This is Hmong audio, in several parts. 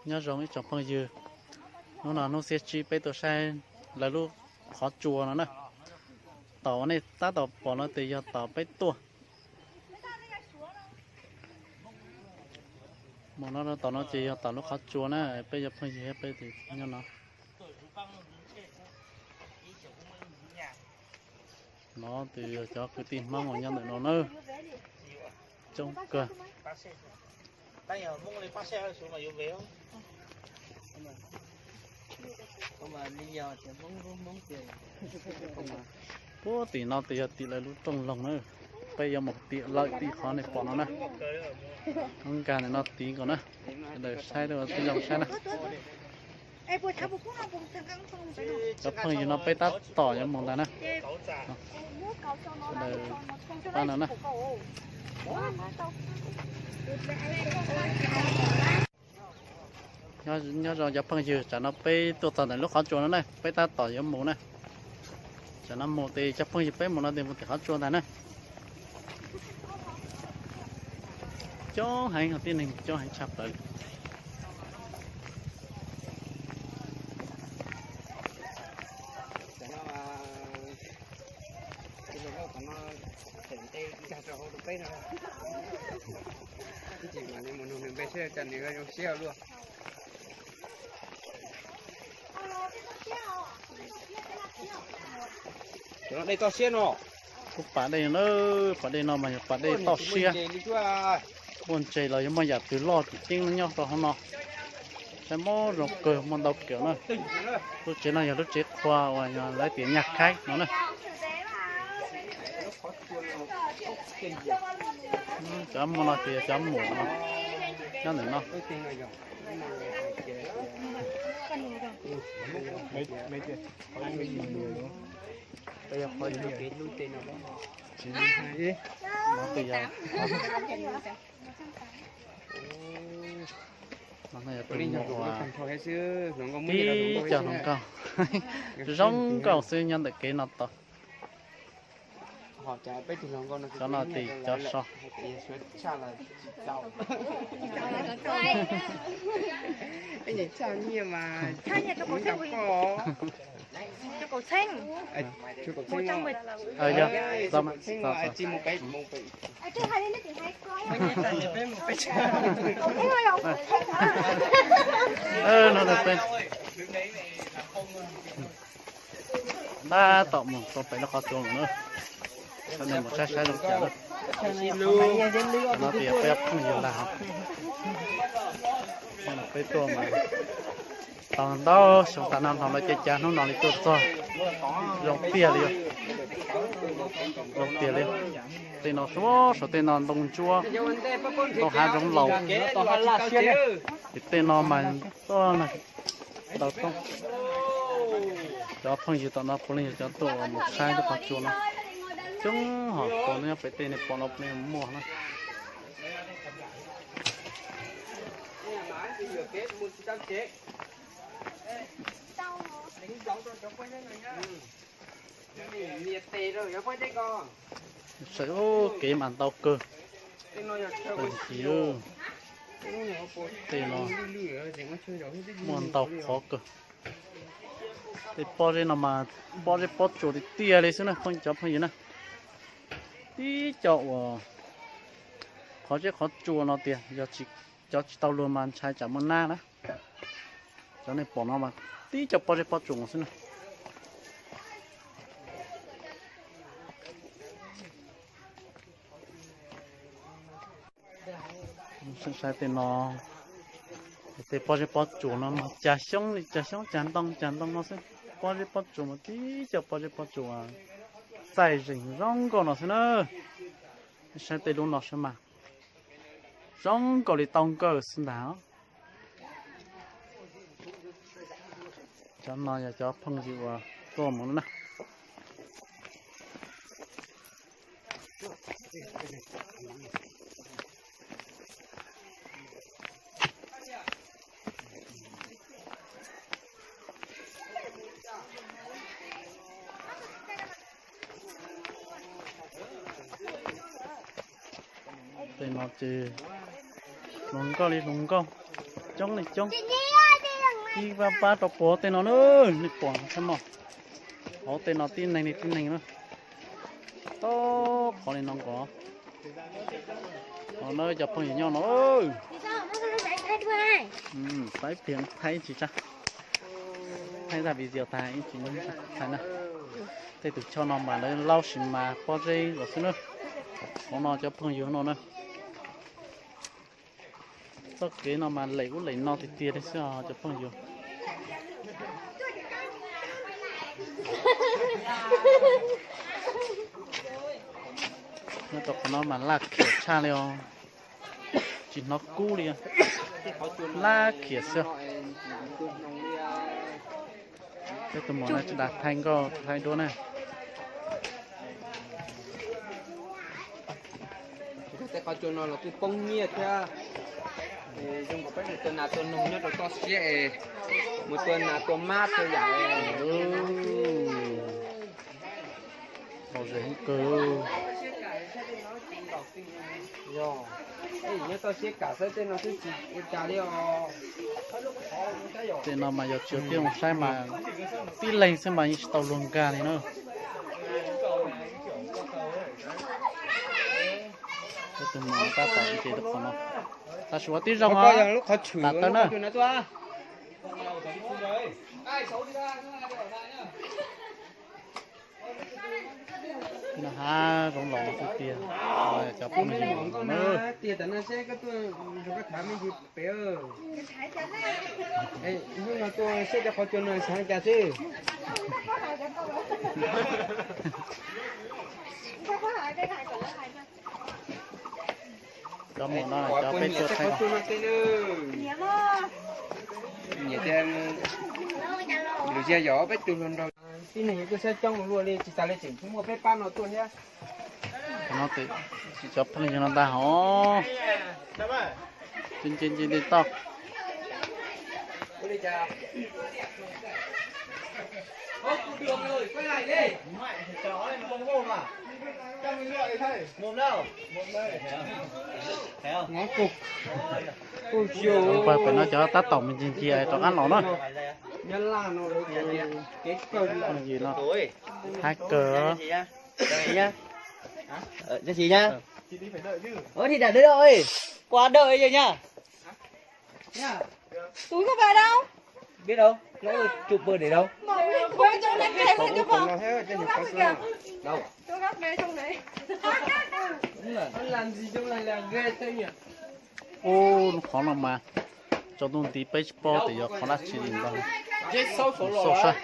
Nyob zoo ib tsoom phooj ywg, hnub no hnub xiab tsib peb tuaj saib lawv lub qhov tsua no na. Tom uas nej tab tom pom no ces yog tom peb tuaj. Mus no rau tom no ces yog tom lub qhov tsua na, peb cov phooj ywg peb nyob no. No ces yog cov kwv tij Hmoob uas nyob ntawm no na, coob kawg. Puag tim no ces yog tim lawv lub rooj loog na, peb yuav mus tim lawm tim qhov nej pom no na. Nkag ntawm no tid nkaus na, sawv daws saib, tij laug saib na. Cov phooj ywg no peb tab tom yuav mus ntag na. Sawv daws pab no na. Nyob zoo cov phooj ywg, tsam no peb tuaj txog ntawm lub qhov tsua no na, peb tab tom yuav mus na. Tsam no mus ces cov phooj ywg peb mus no ces mus tim qhov tsua ntag na. Coob heev, tib neeg coob heev tshaj plaws li. Cov no dej toj siab no. Kuj pas dej na, pas dej no mas yog pas dej toj siab. Muaj ntses los yog muaj yam twg loj tseem ceeb nyob rau hauv no. Saib mob zoo kawg, muaj ntau kev na. Lub tsev no yog lub tsev qhua uas yog lawv tias nyaj khaib no na. Cov muaj no ces yog cov muam no nyob ntawm no. Tib co hluas nkauj zoo nkauj xwb nyob ntawm kev no tod. Cov no ces cov so. Tab tom mus rau pem lub qhov tsua lawm na. Cov neeg mus saib saib zoo cas na. No tias peb phooj ywg ntag hos. Peb tuaj mas tau ntau xyoo tas no los lawv cai cas hnub no li tuaj txog. Zoo tiag li, zoo tiag li. Tej no suav suav tej no ntoo ntsuab, ntoo hav zoov laus. Ces tej no mas tuaj ntau roob. Cov phooj ywg tom no puav leej yog cov tuaj mus saib lub qhov tsua no. Coob hos, puav leej nyob pem tej nej pom no puav leej muaj na. Saib kev mas ntau kawg. Tej no muaj ntau qhov kawg. Tej pob zeb no mas pob zeb pob tsuas tiag tiag li xwb na cov phooj ywg na. Tib co uas qhov zeb qhov tsua no tiag, yog cov tsis tau luag mas ntshai tsam muaj nab na. Cov nej pom no mas tib co pob zeb pob tsuas xwb na. Saib tej no, tej pob zeb pob tsuas no mas cas xyoob li cas xyoob, cas ntoo cas ntoo no xwb. Pob zeb pob tsuas mas tib co pob zeb pob tsuas txaij zeeg zoo nkauj no xwb na. Saib tej lub no saib mas zoo nkaus li tau nkawj xwb ntag. Cov no yog cov phooj ywg uas tuaj mus na. Tej no ces hluas nkauj li hluas nkauj, Coob li coob. Ib pab pab rau puag tej no na, nej pom txhob mog. Hauv tej no tib neeg li tib neeg na. Tau qhov li no nkaus. Qhov no cov phooj ywg nyob no. Saib pliag thaib tsis tsa. Thaib tag video tag ib tsis thaib na. Tej tus choj no mas lawv laub sis mas pob zeb los xwb na. Qhov no cov phooj ywg no na. Txoj kev no mas lem ub lem no tiag tiag li xwb os cov phooj ywg. Nyob rau qhov no mas laj khiam tshaj li os. Tsis hnov kub li. Laj khiam xwb. Peb tus muam no tsis das thaij nkauj thaij duab na. Tej qhov cua no los kuj poob nyiaj thiab. Zoo nkaus peb mus tua nas tua noog nyob rau toj siab es mus tua nas tua mab tua yam. Lom zem heev kawg. Yog, nyob toj siab kam saib tej no xwb tsis ua cas li os. Tej no mas yog tsis ua tij zoo saib mas tib leeg xwb mas yeej tsis tau luag nkag li na. Peb tus muam tab tom ntses rau qhov no. Tam sim ua tib zoo os. Tam tawm na. Noj hab zoo los xwb tiag. Cov phooj ywg na. Hnub no tuaj saib cov qhov cua no xav cas xwb. Cov muam no cov peb tuaj thaij. Nyiam tias lus yog peb tus hluas nraug. Tib neeg yuav tuaj saib coob ua luaj li tsis tas li tseem muaj peb pab no tuaj thiab. Qhov no cov phooj ywg no ntag hov. Nce nce nce toj. Cov pawg pem no cov tab tom me ntsis ntsia rov qab los na. Phooj ywg no hab kawg. Ua dawm nyab. Tus koj pab dau. Biết đâu, nó chụp bờ để đâu. Đâu. Ub, lub qhov no mas tsaus ntuj nti peb tsis paub tias yog qhov dab tsi li ntag. Xauj saib,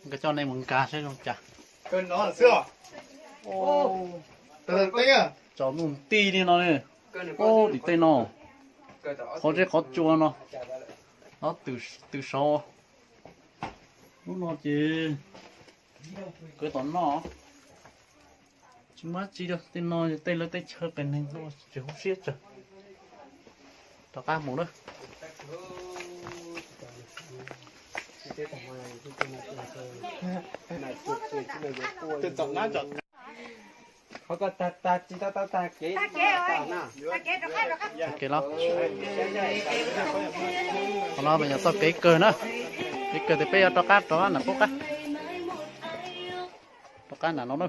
nkawd coj nej mus nkag saib zoo cas. Tsaus ntuj nti li no ne. Ub, tim tej no, qhov zeb qhov tsua no, no tws saud. Lub no ces kwv tom no tsis muaj dab tsi li, tej no yog tej lawv teb chaws qias neeg tsis hub siab tsawg. Rov qab mus na. Tag kev los, qhov no mas yog txoj kev kawg na, kev kawg tias peb yuav rov qab rov nram qab, rov qab nram no na.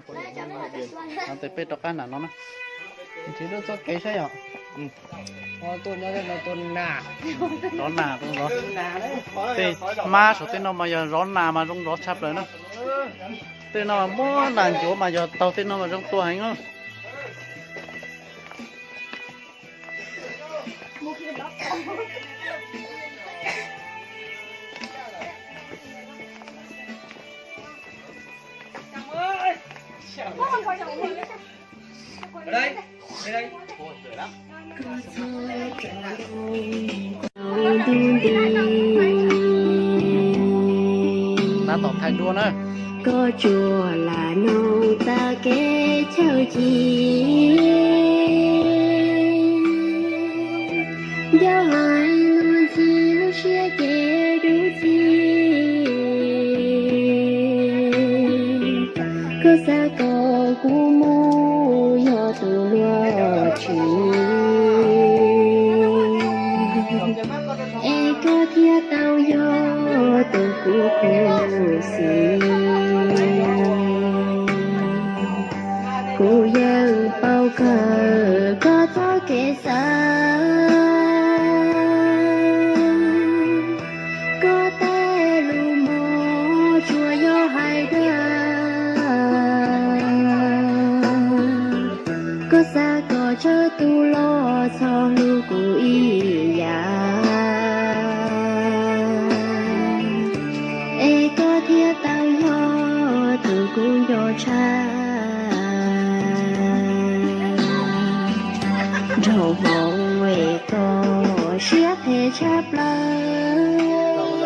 Tias peb rov qab nram no na. Nrhiav lub txoj kev saib yom. Zov nas, tej hmab saum tej no mas yog zov nas mas zoo zov tshaj plaws na. Tej no muab nas ncuav mas yog taug tej no mas zoo tua heev na. Tab tom thaij duab na. Koj tsuas lam noog tag kev chaw ci, nco hais luag ntxhi lub siab ces dub txi. Koj xav kom kuv mus yog tus luag tshwm. Kuv yeej paub kawg koj txoj kev xav, koj tej lus mos tsuas yog hais dag. Koj xav kom tsawg tus los txhob hlub kuv ib yam, es koj thiaj tau yog tus kuv nco tshaj. Nraug Hmoob es koj siab phem tshaj plaws,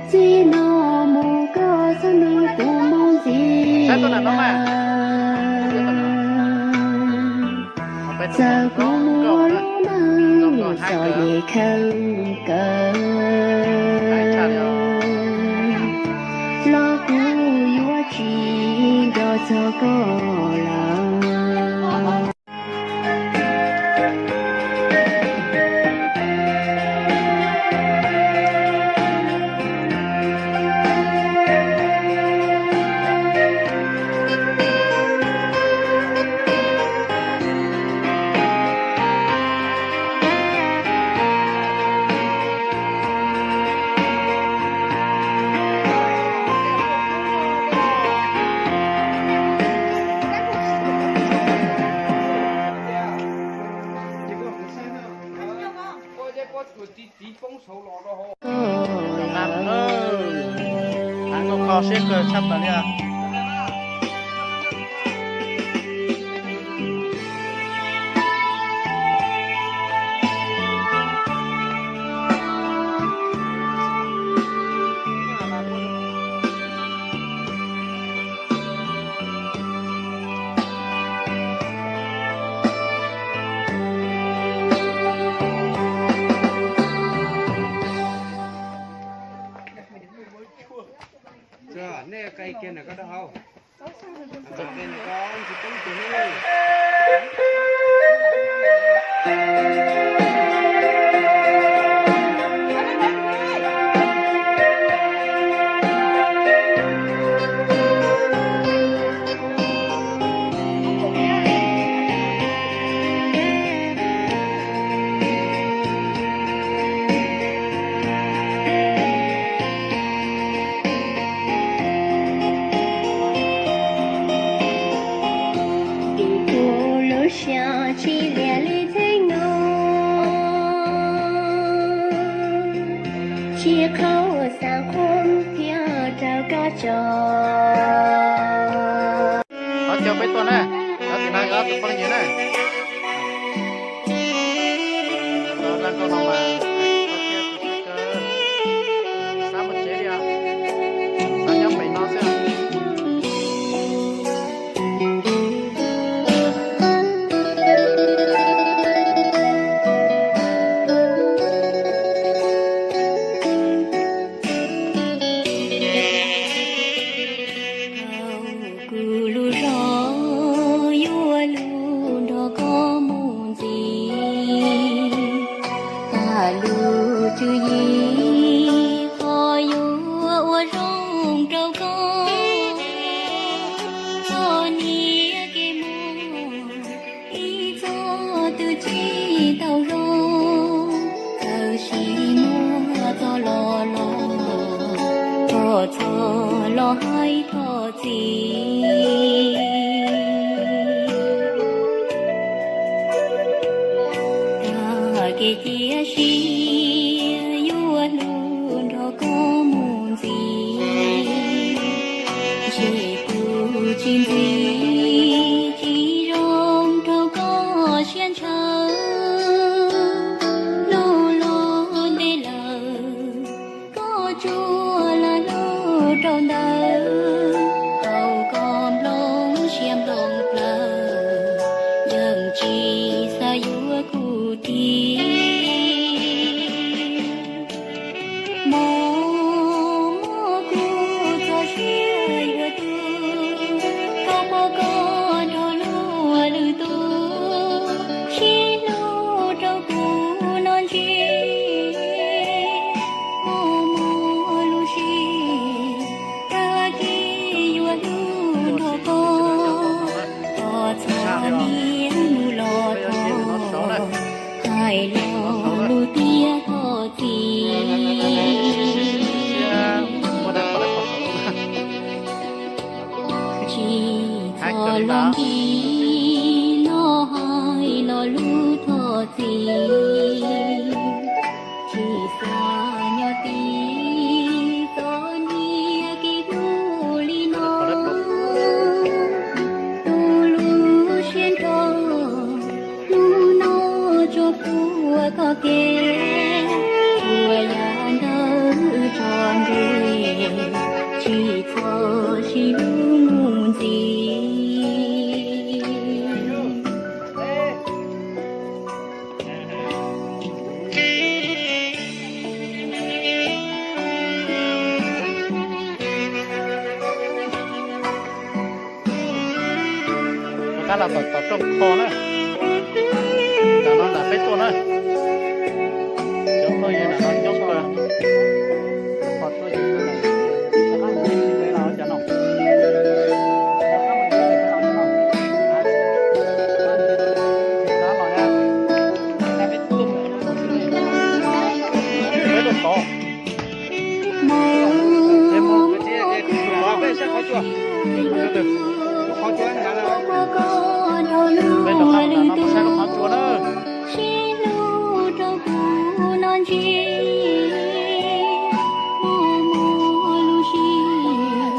txij no mus koj txhob nug kuv moo ntxiv lawm. Txawm kuv ua lub neej txom nyem kawg, los kuv yuav tsis nco txog koj lawm. Koj kho siab kawg tshaj plaws li os. Nej qe kiag ntawm koj dab hau. Kuv lub siab tsis liam li txheej no, tsis qhov xav qhuas thiab raug koj tso. Thov caw peb tuaj na, thov tim no tus phooj ywg na. Xav mus tsev li os, xav nyob pem no xwb. Kuv lub zog yuav lug nrog koj mus ntxiv, tag lub tswv yim qhov yuav ua zoo rau koj. Txoj niam kev mus ib txoj twg tsis tau zoo, txawm sis muaj txoj los los, koj txhob los hais thov txim. Tag kev cia siab yuav hlub nrog koj mus ntxiv, ntshe kuv tsis ntxiv tsis zoo rau koj siab ntshaw. Hnub los ntev lawm, koj tsuas lam hlub rau ntawd, tau koj nplooj siab nplooj plawv, yeej tsis xav yuav kuv tig. Mos mos kuv txoj sia yuav tuag, koj pom koj Tsis txhob los nkig los hais lo lus thov txim, tsis txhob nyob tim txoj niag kev hlub li no. Tus lub siab nrho hnub no tso puag koj kev, tsuas yog ntawv tso nres, tsis txhob sib hlub mus ntxiv. Rov qab los tom tom rooj kho na. Nram no nram peb tuaj na. Cov phooj ywg nram no coob kawg. Cov no. Peb tuaj tod. Peb rov qab los no mus saib lub qhov tsua na. Sib hlub rau kuv no ntsis, muaj muaj lub siab,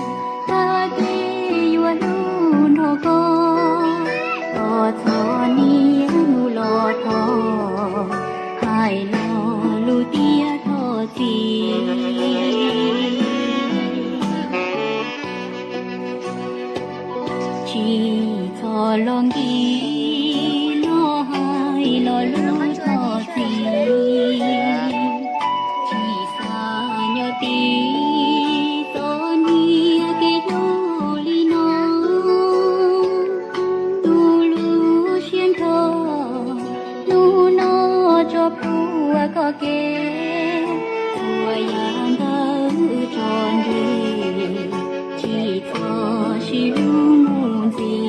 tag kis yuav hlub nrog koj, koj txhob niaj hnub los thov, hais lo lus tias thov txim. Tsis txhob los nkig los hais lo lus thov txim, tsis txhob nyob tim txoj niag kev hlub li no. Tus lub siab nrho hnub no tso puag koj kev, tsuas yog ntawv tso nres, tsis txhob sib hlub mus ntxiv.